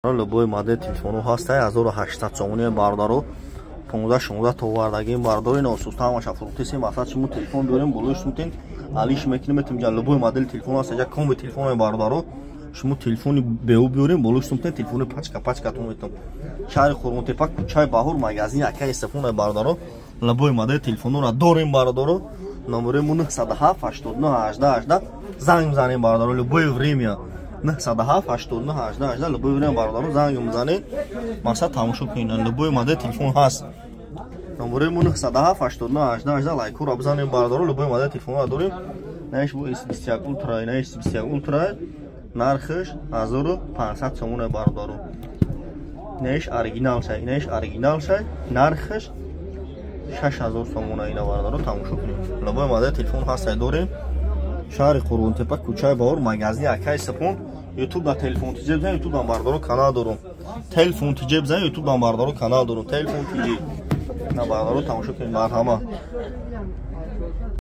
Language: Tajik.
Любой модел телефону ҳаста, 1800 сомони, бародаро. 15-16 то овардагим, бародаро. Ина осуста ҳамаша фурӯхтесем. Мақсад, шумо телефон биёрем, болои шумтен алиш мекунем метим. Любой модели телефон ҳаст, ҷа комби телефоно, бародаро. Шумо телефони беу биёрем, болои шумтен телефони пачка пачкатон метам. Шаҳри Қурғонтепа, кӯчаи Баҳур, магазини акаи Сафона, бародаро. Любой модели телефонро дорем, бародаро. Номерои мо 907 89 18 18, занг мезанем, бародаро, любое время. 907 89 18 18, любое время, бародаро, занг мезанем. Мақсад, тамошо кунед, любой модели телефон ҳаст. Номерои мо 907 89 18 18, лайкҳоро бизанем, бародаро. Любой модели телефонро дорем. Наиш бо S21 Ultra, наиш S21 Ultra, нархаш 1500 сомона, бародаро. Наиш оригинал шай, наиш оригинал шай, нархаш 6000 сомона. Ина, бародаро, тамошо кунед, любой модели телефон ҳаст, дорем. Шаҳри Қурғонтепа, кӯчаи Баҳор, магазини акаи Сапон. Ютуб да Телефон ТЖ бизан, ютуб дам, бародаро, канал дорум. Телефон ТЖ бизан, ютуб дам, бародаро, канал дорум, Телефон ТЖ. На, бародаро, тамошо кунед, марҳама.